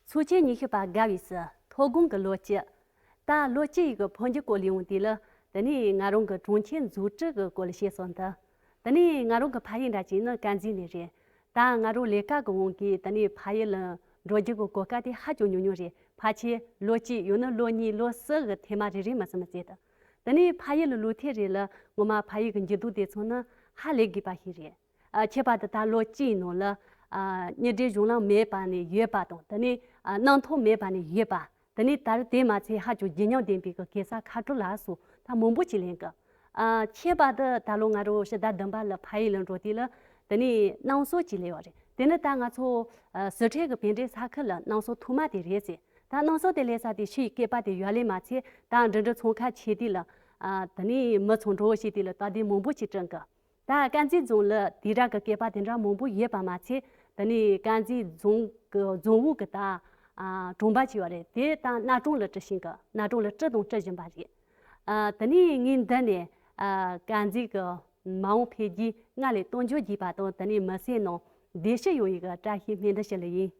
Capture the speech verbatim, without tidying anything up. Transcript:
ཚོགས་ཆེན་ཉི་ཤུ་པ་དགའ་བའི་སི་ཐོ་དགོང་གི་ལོ་གཅིག་ད་ལོ་གཅིག་ཡི་གི་འཕོ་འགྱུར་སྐོར་ལ་ཡོང་དུས་ལ། དེ་ནས་ང་རང་གི་གྲོང་ཁྱེར་འཛུགས་སྐྲུན་གི་སྐོར་ལ་བཤད་སོང་ད། དེ་ནས་ང་རང་གི་ཕ་ཡུལ་འདྲ་ཅིག་ནི་དཀར་མཛེས་ནས་རེད། ད་ང་རང་ལས་ཀ་གི་དབང་གིས་དེ་ནས་ཕ་ཡུལ་ལ་འགྲོ་རྒྱུ་གི་གོ་སྐབས་དེ་ཧ་ཅང་ཉུང་ཉུང་རེད། ཕལ་ཆེར་ལོ་གཅིག་ཡང་ན་ལོ་གཉིས་ལོ་གསུམ་གི་ཐེངས་མ་རེ་རེ་མ་ཟིན་མ་ཟད་ད། དེ་ནས་ཕ་ཡུལ་ལ་ལོག་ཐེངས་རེ་ལ་ངོ་མ་ཕ་ཡུལ་གི་འགྱུར་ལྡོག་དེ་ཚོ་ནི་ཧ་ལས་དགོས་པ་ཞིག་རེད། ཨ། ཁྱད་པར་དུ་ད་ལོ་གཅིག་ནང་ལ། ཨ། གཉེན་སྒྲིག་གཞུང་ལམ་མེད་པ་ནས་ཡོད་པ་དང་། དེ་ནས་ཨ། གནམ་ཐང་མེད་པ་ནས་ཡོད་པ། དེ་ནས་ད་རེས་དེ་མ་ཚད་ཧ་ཅང་བརྗིད་ཉམས་ལྡན་པའི་གི་གེ་སར་ཁ་དྲོ་ལ་སོགས་ད་མང་པོ་ཅིག་ལེན་གི། ཨ། ཁྱད་པར་དུ་ད་ལོ་ང་རང་ཕྱི་ཟླ་བདུན་པ་ལ་ཕ་ཡུལ་ལ་འགྲོ་དུས་ལ། དེ་ནས་སྣང་ཚོར་ཅིག་སླེབས་པ་རེད། དེ་ནི་ད་ང་ཚོ་ཨ། སི་ཁྲོན་གི་བན་དེ་ས་ཁུལ་ལ་སྣང་ཚོར་ཐོག་མ་དེ་རེད་ཟེར། ད་སྣང་ཚོར་དེ་སླེབས་ས་དེ་ཕྱི་ཡི་སྐྱེས་པ་དེ་ཡོད་ལེ་མ་ཚད། ད་འབྲིང་འབྲིང་ཚོང་ཁང་ཕྱེ་དུས་ལ། ཨ། དེ་ནས་མི་ཚང་འགྲོ་བྱེད་དུས་ལ་སྟབས་བདེ་མང་པོ་ཅིག་བསྐྲུན་གི། ད་དཀར་མཛེས་རྫོང་ལ་དེ་འདྲ་གི་སྐྱེས་པ་དེ་འདྲ་མང་པོ་ཡོད་པ་མ་ཚད། དེ་ནས་དཀར་མཛེས་རྫོང་གི་རྫོང་ཨུད་ཀྱི་ད་ཨ། དྲུང་འཕར་ཅིག་ཡོད་རེད། དེ་ད་གནའ་གྲོང་ལ་ཁྲིད་བཞིན་གི། གནའ་གྲོང་ལ་ཁྲིད་དང་ཁྲིད་བཞིན་པ་རེད། ཨ། དེ་ནས་ངས་འདི་ནས་ཨ། དཀར་མཛེས་ཀྱི་མ་འོངས་འཕེལ་རྒྱས་སྔར་ལས་གཏོང་རྒྱུ་བགྱིས་པ་དང་། དེ་ནས་མི་སེར་ནང་བདེ་སྐྱིད་ཡོང་ཡག་གི་བཀྲ་ཤིས་སྨོན་འདུན་ཞུ་ལེ་ཡིན།